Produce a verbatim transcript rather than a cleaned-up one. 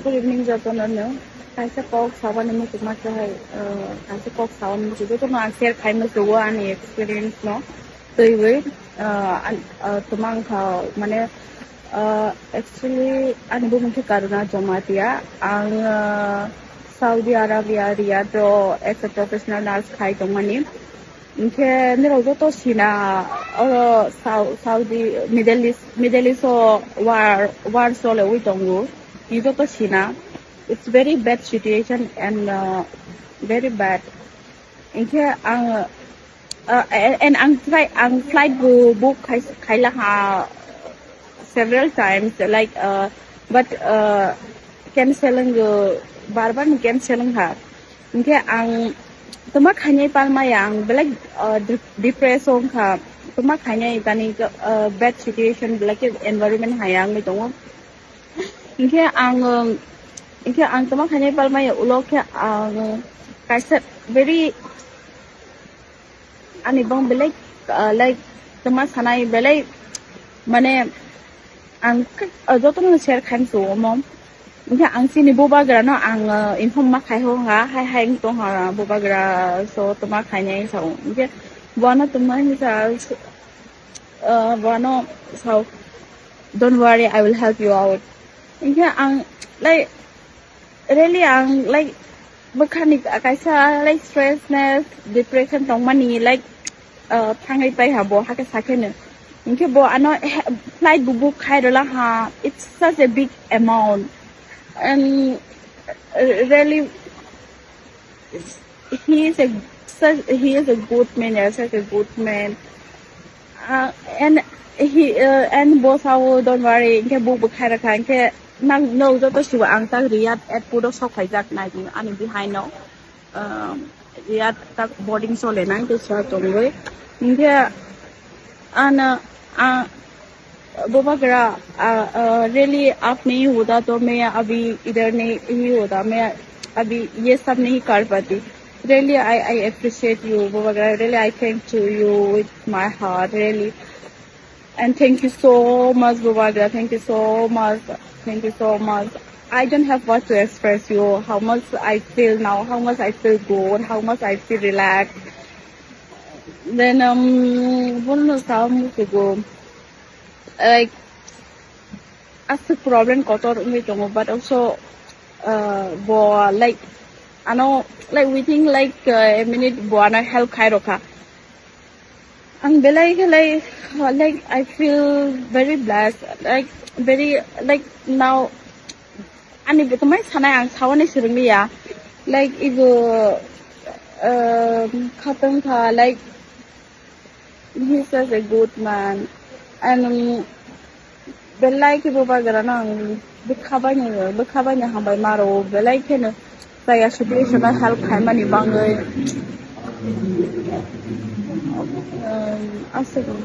Good evening, jotono no. Kaisa kok sabani muchuk ma khe hai, uh, kaisa kok sabani muchuk jotono ang share khai muchuk o ani experience no. Twiwi, uh, an-, uh, twmang kha mane, uh, actually ani bumung khe Karuna Jamatia. Ang, uh, Saudi Arabia Riyadh o as a professional nurse khai tongmani. Hinkhe norok joto sina oro Sau-, Saudi, Middle East, Middle East o war, war chole wi tongo. Ni joto sina. It's very bad situation and, uh, very bad. Hinkhe ang, uh, and, and ang flight, ang flight bo book khai, khaila ha several times, like, uh, but, uh, canceling, uh, bar bar ni canceling ha. Hinkhe ang toma khainai palmaya ang belai, uh, de-, depress wngkha. Toma khainai tani, uh, bad situation belai khe environment haya wngwi tongo. Hinkhe ang, um, hinkhe ang toma khainai palmaya ulo khe ang kaisa very ani bong belai, uh, like toma sanai belai mane ang, uh, jotono share khaim suo omo. Hinkhe ang chini bubagra no ang, uh, inform ma khai ho ha, hai hai wng tong ha bubagra, so toma khainai sao. Hinkhe bono toma hinsa, uh, bono sao, "Don't worry, I will help you out." Hinkhe ang, like, really ang, like, bwkhani kaisa, like, stressness, depression tongmani, like, uh, thangwi pai ha bo, hakhe sakheno. Hinkhe bo ano he-, flight bo book khai rwla ha, it's such a big amount. And, uh, really, he is a such, he is a good man, yeah, such a good man. Uh, and he, uh, and bo sao, "Don't worry," hinkhe bo bwkhai rwkha, hinkhe nang, no, joto sibo ang tak Riyadh airport o sok phaijak nai di, ani behind no, um, Riyadh tak boarding chole nai, tei sa tongwi. Hinkhe ano, uh, Bubagra, uh, uh, really, आपने ही होता तो मैं अभी इधर नहीं ही होता, मैं अभी ये सब नहीं कर पाती। Really, I, I appreciate you, Bubagra. Really, I thank to you with my heart, really. And thank you so much, Bubagra. Thank you so much. Thank you so much. I don't have what to express you, how much I feel now, how much I feel good, how much I feel relaxed. Then, um, bono no sao muchuk o, like, aswk problem kotor wngwi tongo, but also, uh, bo, like, ano, like, within, like, uh, a minute bo ano help khai rokha. Ang belai khe, like, uh, like, I feel very blessed, like, very, like, now ani bekomai sanai ang saoni swrwngya, like, ibo, um, khatong kha, like, he's such a good man. And, um, belai khe bubagra no ang bwkha baino, bwkha baino hambai maro, belai kheno chaya situation o help khaimani bangwi. Um, aswk.